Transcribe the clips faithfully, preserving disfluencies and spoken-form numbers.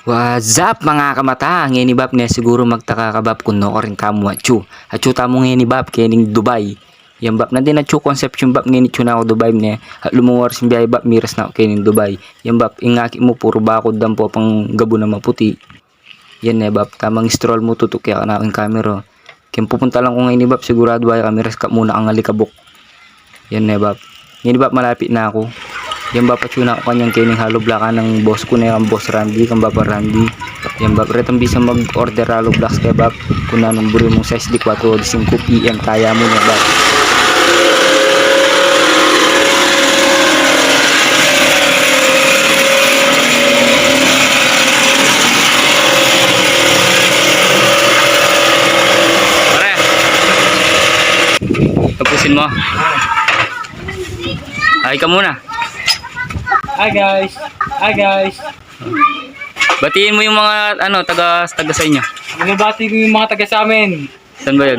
What's up, mga kamata? Ngeni, Bap, ne, siguru magtaka ka, Bap, kung nukarin tamu atsu. Atsu tamu ngeni, Bap, kening Dubai. Yan, Bap, nandin atsu Concepcion, Bap, ngeni atsu na ku Dubai, ne. At lumung oras ing biyahe, Bap, miras na ku kening Dubai. Yan, Bap, ing aki mu puru bakud, dampu, pang gabu na maputi. Yan ne, Bap, tamang stroll mu, tutuki ka na king camera. King pupunta lang ku ngeni, Bap, siguradu ay kamiras ka muna kang alikabuk. Yan ne, Bap. Ngeni, Bap, malapit na ku. Yan, Bap, atsu na ku kanyan kening hollow block nang boss ku ne, kang Boss Randy, kang Bapa Randy. Yan, Bap, retang bisang mag-order hollow blocks kaya, Bap, kung nanung buri mung size, di kwatro, di singku, P M, kaya mu ne, Bap. Pare. Tapusin mo. Hi ka muna. Hi, guys. Hi, guys. Batiin mo yung mga, ano, taga, taga sa inyo. Binabati ko yung mga taga sa amin. Saan ba yun?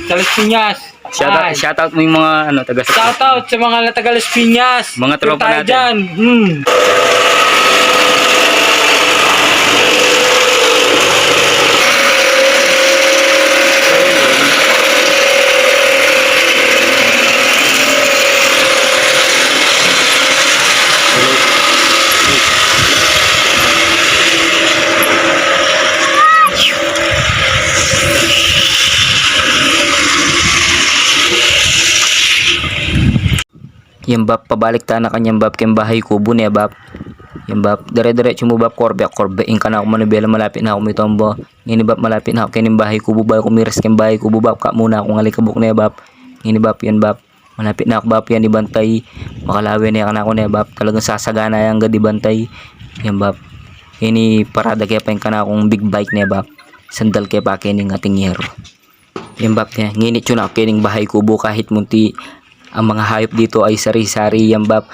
Sa Las Piñas. Shout out, hi. Shout out mo yung mga, ano, taga sa Shout out sa mga taga Las Piñas. Mga tropa natin dyan. Hmm. Yan, Bap, pabalik ta na kanyan, Bap, keng Bahay Kubo ne, Bap. Yan, Bap, dire-diretsu mu, Bap, korbe, korbe ing kanaku manubela, malapit na ku mitombo. Ngeni, Bap, malapit na ku kening Bahay Kubo, bayu ku miras keng Bahay Kubo, Bap, ka muna kung alikabuk ne, Bap. Ngeni, Bap, yan, Bap, malapit na ku, Bap, yan i Bantay. Makalawe ne kanaku ne, Bap, talagang sasagana yang gad i Bantay. Yan, Bap, ngeni parada ke pa ing kanakung big bike ne, Bap. Sandal ke pa kening ating yero. Yan, Bap, ne. Ngeni atsu na ku kening Bahay Kubo, kahit munti, ang mga hayop dito ay sari-sari, yan, Bap.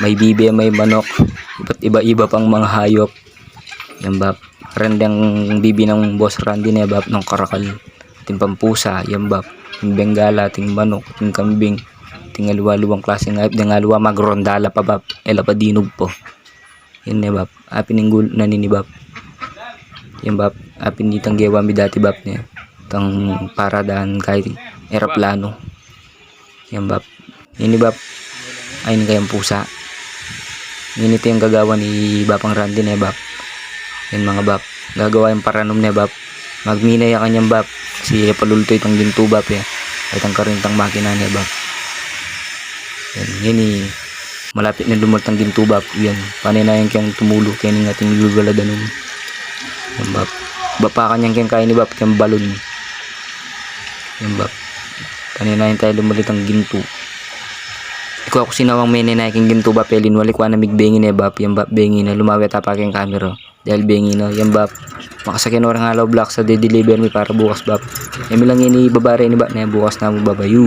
May bibi, may manok, iba't iba-iba pang mga hayop. Yan, Bap. Randang bibi nang Boss Randy ne, Bap, nang karakal. Ating pampusa, yan, Bap. Ating Bengala, ating manok, ating kambing, ating aliwa-liwang klaseng hayop, deng aliwa magronda la pa, Bap. E la pa dinug pu. Yan ne, Bap. Apin ing gul-, nanini, Bap. Yan, Bap. Apin itang gewa mi dati, Bap, ne. Itang paradahan kaya eroplano. Yan, Bap. Ini, Bap. Ay, ini kayang pusa. Ini ito yung gagawa ni Bapang Randy ne, Bap. Yan, mga Bap. Gagawa yung paranum ne, Bap. Magmina ya kanyan, Bap. Kasi palulto itang gintu, Bap, ya. Itang karintang makina ne, Bap. Yan, yan, eh. Malapit na lumal itang gintu, Bap. Yan. Panay na yan kayang tumulu, kaya ning ating lulugaladanun. Yan, Bap. Bapakan yan kayang kaya ni Bap, kayang balon. Yan, Bap. Panay na yan tayo lumal itang gintu. Ikaw, aku sinawang mene na kayang gintu, Bap. Elin wali kwa na migbengi ne, Bap. Yan, Bap, bengi na. Lumawe ta pa kayang camera. Dahil bengi na. Yan, Bap. Makasakyan orang hollow block sa de-deliver mi para bukas, Bap. Yan mi lang ini babare ni Bap na yan bukas na mu, Bap. Ayu.